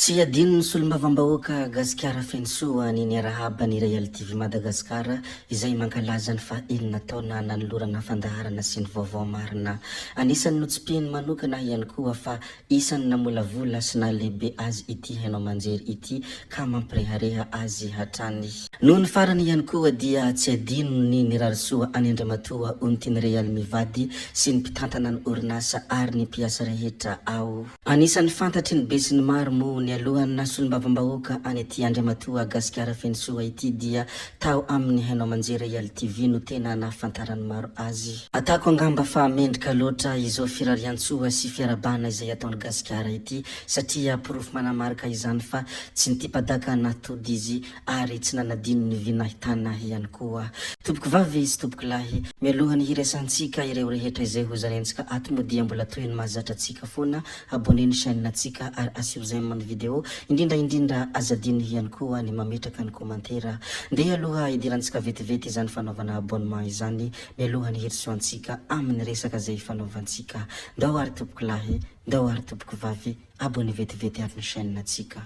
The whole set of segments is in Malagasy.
Tsy adinon'ny solombavambahoaka Gasikara Fenosoa ny niarahaba ny Real TV Madagascar izay mankalaza ny faha enina taona nanolorana fandaharana sy ny vaovao marina. Anisan'ny notsipihiny manokana ihany koa fa isan'ny namolavola sy nahalehibe azy ity haino aman-jery ity ka mampirehareha azy hatrany. Noho ny farany ihany koa dia tsy adino ny nirary soa an'i Andriamatoa Onitiana Real mivady sy ny mpitantana ny orinasa ary ny mpiasa rehetra ao. Anisan'ny fantatry ny besinimaro moa nialohan'ny naha solombavambahoaka an'ity Andriamatoa Gasikara Fenosoa ity dia tao amin'ny haino aman-jery Real TV no tena nahafantaran'ny maro azy. Atako angamba fa mendrika loatra izao firariantsoa sy fiarahabana izay ataon'i Gasikara ity satria porofo manamarika izany fa tsy nitipa-daka nahatody izy ary tsy nanadino ny vy nahitana ihany koa. Tompoko vavy sy tompoko lahy, mialohan'ny hiresahantsika ireo rehetra izay ho zarentsika ato moa dia mbola toy ny mahazatra antsika foana, abonner ny chaîne ntsika ary asio j'aime ny vidéo, indrindra indrindra aza adino ihany koa ny mametraka ny commentaire. Ndeha aloha hidirantsika vetivety izany fanaovana abonnement izany mialohan'ny hirosoantsika amin'ny resaka izay hifanaovantsika. Ndao ary tompoko lahy, ndao ary tompoko vavy. Abonné vetivety ary ny chaîne tsika.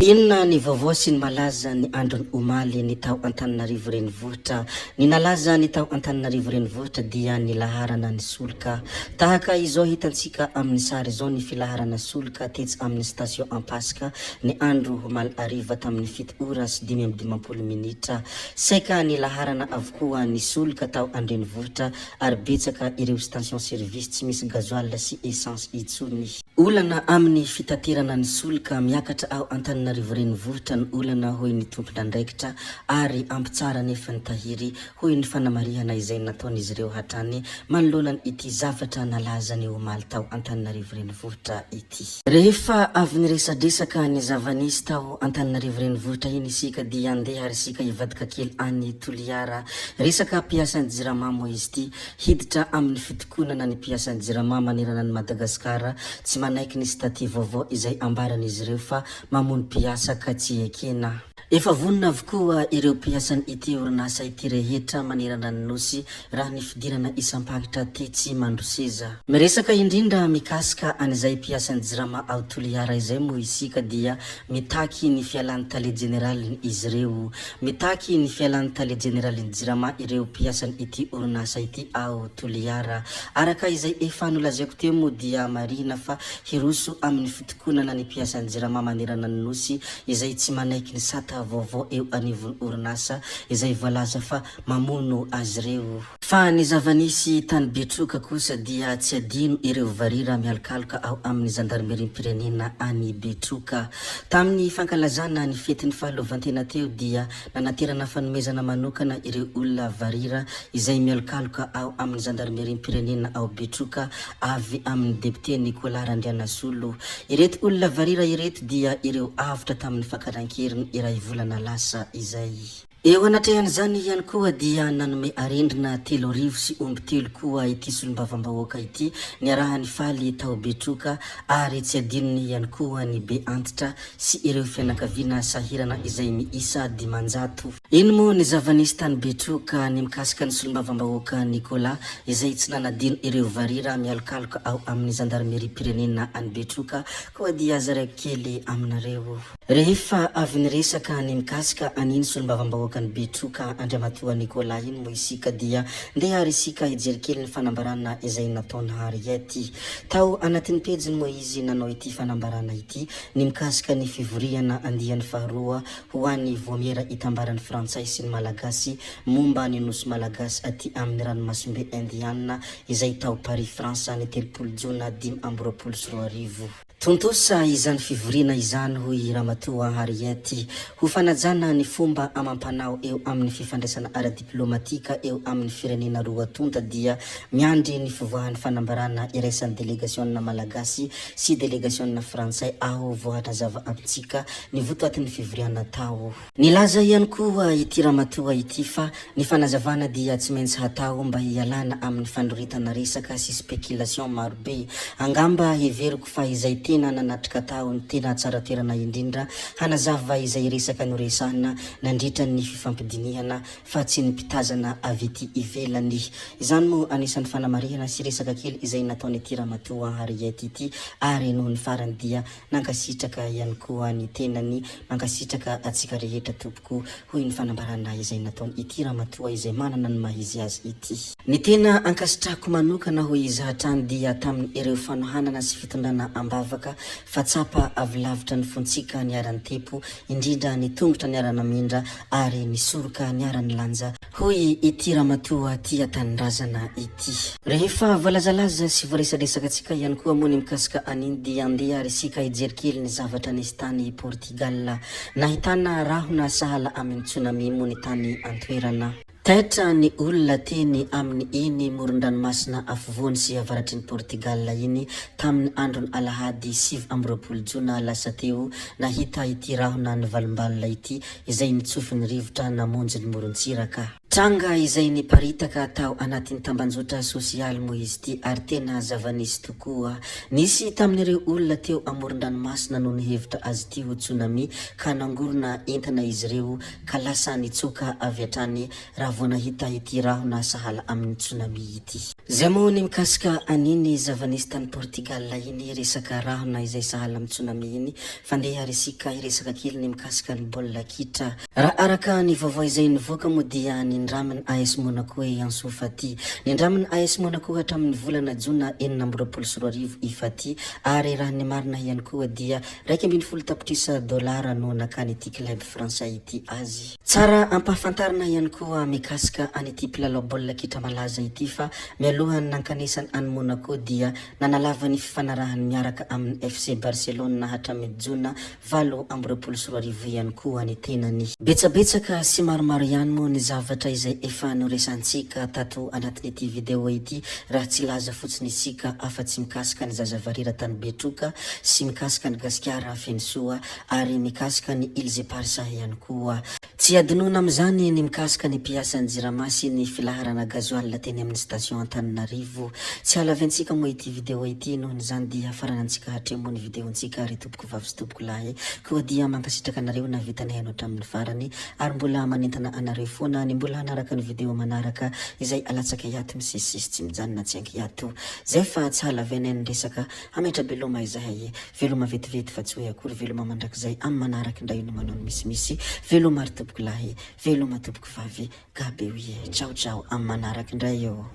Inona ny vaovao sy ny malaza ny andron'ny omaly ny tao Antananarivo Renivohitra? Ny nalaza ny tao Antananarivo Renivohitra dia ny laharana ny solika. Tahaka izao hitantsika amin'ny sary izao ny filaharana solika tetsy amin'ny station Ampasika ny andro omaly hariva tamin'ny 7 ora sy 55 minitra. Saika nilaharana avokoa ny solika tao an-drenivohitra ary betsaka ireo station service tsy misy gasoil sy essence intsony. Olana amin'ny fitaterana ny solika miakatra ao Antananarivo Renivohitra ny olana hoy ny tompon'andraikitra ary ampy tsara anefa ny tahiry hoy ny fanamarihana izay nataon'izy ireo hatrany manoloana ity zavatra nalaza ny omaly tao Antananarivo Renivohitra ity. Rehefa avy niresadresaka ny zava-nisy tao Antananarivo Renivohitra iny isika dia andeha ary isika hivadika kely any Toliara. Resaka mpiasan'ny Jirama moa izy ity. Hiditra amin'ny fitokonana ny mpiasan'ny Jirama manerana an'i Madagasikara tsy manaiky ny statut vaovao izay ambaran'izy ireo fa mamono mpiasa ka tsy ekena. Efa vonona avokoa ireo mpiasan'ity orinasa ity rehetra manerana ny Nosy raha ny fidirana isam-paritra tetsy Mandroseza. Miresaka indrindra mikasika an'izay mpiasan'ny Jirama ao Toliara izay moa isika dia mitaky ny fialan'ny tale jeneraliny izy ireo. Mitaky ny fialan'ny tale jeneralin'ny Jirama ireo mpiasan'ity orinasa ity ao Toliara. Araka izay efa nolazaiko teo moa dia marihina fa hiroso amin'ny fitokonana ny mpiasan'ny Jirama manerana ny Nosy izay tsy manaiky ny sata vaovao eo anivon'ny orinasa izay voalaza fa mamono azy ireo. Fa ny zava-nisy tany Betroka kosa dia tsy adino ireo varira mialokaloka ao amin'ny zandarimeriam-pirenena any Betroka. Tamin'ny fankalazana ny fetin'ny fahaleovantena teo dia nanaterana fanomezana manokana ireo olona varira izay mialokaloka ao amin'ny zandarimeriam-pirenena ao Betroka avy amin'ny depiote Nicolas Randrianasolo. Ireto olona varira ireto dia ireo avotra tamin'ny fakana an-keriny iray volana lasa izay. Eo anatrehan'izany ihany koa dia nanome arendrina 3000 sy omby telo koa ity solombavambahoaka ity niarahany faly tao Betroka ary tsy adinony ihany koa ny be antitra sy ireo fianakaviana sahirana izay miisa 500. Ino moa ny zava-nisy tany Betroka ny mikasika ny solombavambahoaka Nicolas izay tsy nanadino ireo varira mialokaloka ao amin'ny zandarimeriam-pirenena any Betroka koa dia zaraiko kely aminareo. Rehefa avy niresaka ny mikasika an'iny solombavambahoakan'i Betroka Andriamatoa Nicolas iny moa isika dia ndeha ary isika hijery kely ny fanambarana izay nataon'i Harriet. Tao anatin'ny pejiny moa izy nanao ity fanambarana ity ny mikasika ny fivoriana andiany faharoa ho an'ny voamiera itambaran'ny frantsay sy ny malagasy momba ny nosy malagasy aty amin'ny ranomasimbe indiana izay tao Paris France ny 30 jona 2025. Tontosa izany fivoriana izany, hoy Ramatoa Harriet, ho fanajana ny fomba amam-panao eo amin'ny fifandraisana ara-diplaomatika eo amin'ny firenena roa tonta dia miandry ny fivoahan'ny fanambarana iraisan'ny delegasiona malagasy sy delegasiona frantsay aho vao hanazava amintsika ny votoatin'ny fivoriana tao. Nilaza ihany koa ity ramatoa ity fa ny fanazavana dia tsy maintsy hatao mba hialana amin'ny fandroritana resaka sy speculation maro be. Angamba heveriko fa izay tena nanatrika tao no tena tsara toerana indrindra hanazava izay resaka noresahina nandritra ny fifampidinihana fa tsy ny mpitazana avy ety ivelany. Izany moa anisan'ny fanamarihana sy resaka kely izay nataon'ity ramatoa Harriet ity ary noho ny farany dia Nankasitraka ihany koa ny tenany, mankasitraka antsika rehetra tompoko, hoy ny fanambarana izay nataon ity ramatoa izay manana ny maha izy azy ity. Ny tena ankasitrahako manokana hoy izy hatrany dia tamin ireo fanohanana sy fitondrana ambavaka fa tsapa avy lavitra ny fontsika niara-nitepo, indrindra ny tongotra niara-namindra ary ny soroka niara-nilanja, hoy ity ramatoa tia tanindrazana ity. Rehefa voalazalaza sy voaresadresaka antsika ihany koa moa ny mikasika an'iny dia andeha ary isika hijery kely ny zavatra nisy tany Portugal. Nahitana rahona sahala amin'ny tsunami moa ny tany an-toerana. Taitra ny olona teny amin'ny iny moron-dranomasina afovoany sy avaratr'iny Portugal iny tamin'ny andron'ny alahady 29 jona lasa teo nahita ity rahona nivalombalona ity izay nitsofin'ny rivotra namonjy ny morontsiraka. Tranga izay niparitaka tao anatin'ny tambanjotra sosialy moa izy ity ary tena zava-nisy tokoa. Nisy tamin'ireo olona teo amoron-dranomasina no nihevitra azy ity ho tsunami ka nangorona entana izy ireo ka lasa nitsoaka avy hatrany raha vao nahita ity rahona sahala amin'ny tsunami ity. Izay moa ny mikasika an'iny zava-nisy tany Portugal iny resaka rahona izay sahala amin'ny tsunami iny fa ndeha ary isika hiresaka kely ny mikasika ny baolina kitra. Raha araka ny vaovao izay nivoaka moa dia nindramin'ny AS Monaco i Ansu Fati. Nindramin'ny AS Monaco hatramin'ny volana jona 2026 i Fati ary raha ny marina ihany koa dia 11 tapitrisa dolara no nakan'ity club frantsay ity azy. Tsara ampahafantarina ihany koa mikasika an'ity mpilalao baolina kitra malaza ity fa mialohan'ny nankanesany any Monaco dia nanalava ny fifanarahany miaraka amin'ny FC Barcelone hatramin'ny jona 2028 ihany koa ny tenany. Betsabetsaka sy maromaro ihany moa ny zavatra izay efa noresahantsika tato anatin'ity video ity raha tsy hilaza fotsiny isika afa-tsy mikasika ny zaza varira tany Betroka sy mikasika an'i Gasikara Fenosoa ary mikasika ny Îles Éparses ihany koa. Tsy hadinoina amin'izany ny mikasika ny mpiasan'ny Jirama sy ny filaharana gasoil teny amin'ny station Antananarivo. Tsy halavintsika moa ity vidéo ity nohon'izany dia faranantsika hatreo moa ny vidéo-ntsika ry tompoko vavy sy tompoko lahy. Koa dia mankasitraka anareo nahavita nihaino hatramin'ny farany ary mbola manentana anareo foana ny mbola hanaraka ny vidéo manaraka izay alatsakay ato misesisesy tsy mijanona tsy ankiato. Zay fa tsy halavianay ny resaka Hametra-beloma izahay e! Veloma vetivety fa tsy hoe akory veloma mandrakizay amin'ny manaraka indray no manao ny misimisy veloma ry tompoko lahy veloma tompoko vavy gabe oui e! Ciao ciao amin'ny manaraka indray ô!